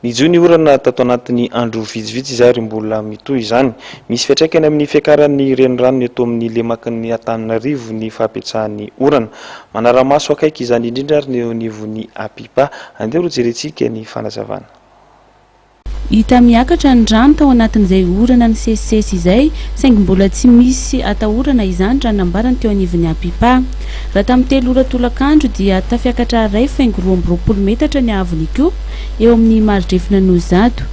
Nijohy ny orana tato anatin'ny andro vitsivitsy izay ary mbola mitohy izany. Misy fiantraikany amin'ny fiakaran'ny renirano eto amin'ny lemakin'ny Antananarivo ny fahabetsahan'ny orana. Manara-maso akaiky izany indrindra ary ny eo anivon'ny APIPA. Andeha hojerentsika ny fanazavana. Hita miakatra ny rano tao anatin'izay orana nisesisesy izay, saingy mbola tsy misy atahorana izany raha ny nambarany teo anivon'ny APIPA. Raha tamin'ny 3 ora tolakandro dia tafiakatra 1,22 metatra ny haavon'Ikopa eo amin'ny mari-drefin'Anosizato.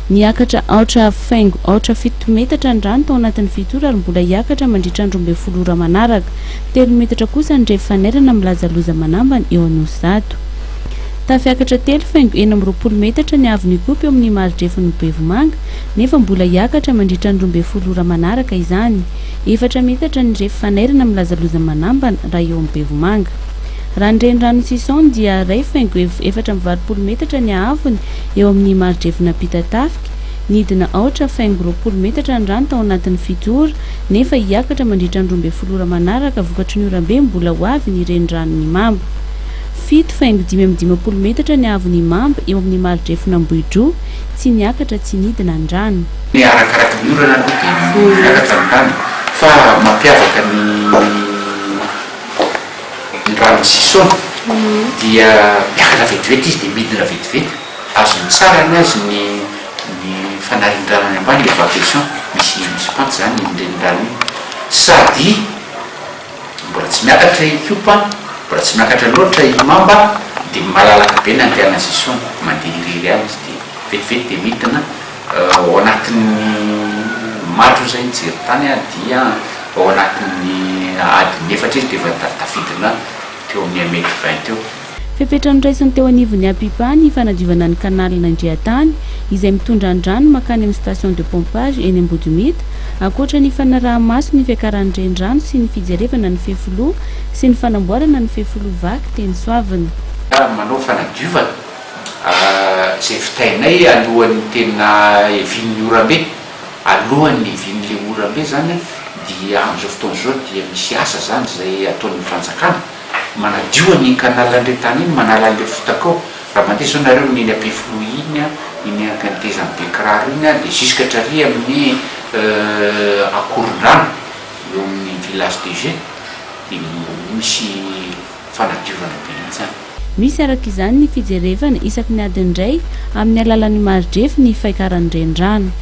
Niakatra aotra faingo aotra fito metatra ny rano tao anatin'ny 7 ora ary mbola hiakatra mandritra ny 12 ora manaraka. 3 metatra kosa ny refy fanairana milaza loza manambana eo Anosizato. Tafiakatra 3,26 metatra ny haavon'Ikopa eo amin'ny mari-drefin'i Bevomanga nefa mbola hiakatra mandritra ny 12 ora manaraka izany. 4 metatra ny refy fanairana milaza loza manambana raha eo amin'ny Bevomanga. Raha ny renirano Sison dia 1,84 metatra ny haavony eo amin'ny mari-drefin'Ampitatafika. Nidina aotra faingo 20 metatra ny rano tao anatin'ny 7 ora nefa hiakatra mandritra ny 12 ora manaraka vokatry ny oram-be mbola ho avy ny reniranon'Imamba. 7,55 metatra ny haavon'Imamba eo amin'ny mari-drefin'Ambohidroa, tsy niakatra tsy nidina ny rano. Ny arakaraka ny orana aloha dia miakatra ny rano fa mampiavaka ny ny ranon'i Sisona dia miakatra vetivety izy dia midina vetivety, azony tsara ny azy ny ny fanarindrana any ambany, l'évacuation, misy misy pente zany iny renirano iny sady mbola tsy miakatra Ikopa, mbola tsy miakatra loatra Imamba dia malalaka be ny andehanan'i Sisona, mandeha irery any izy dia vetivety dia midina. Ao anatin'ny omaly zao zay nijery tany aho dia ao anatin'ny adiny efatra izy dia efa tafidina teo amin'ny un mètre vingt teo. Fepetra noraisin'ny teo anivon'ny APIPA ny fanadiovana ny canal Nandriantany izay mitondra ny rano mankany amin'ny station de pompage eny Ambodimita, ankoatra ny fanaraha-maso ny fiakaran'ny renirano sy ny fijerevana ny fefiloha sy ny fanamboarana ny fefiloha vaky teny Soavina. Manao fanadiovana Izay vitainay alohan'ny tena hiavian'ny oram-be, alohan'ny hiavian'ilay oram-be izany dia amin'izao fotoana izao dia misy asa izany izay ataon'ny fanjakana manadio an'iny canal Andriantany iny, manala an'ilay fotaka ao. Raha mandeha izao nareo amin'iny Ampefiloha iny, iny ankantezan'i Bekiraro iny dia jusque hatrary amin'ny Akorondrano eo amin'ny village DG dia misy fanadiovana be mihitsy any. Misy araka izany ny fijerevana isaky ny adiny iray amin'ny alalan'ny mari-drefy ny faikaran'ny renirano.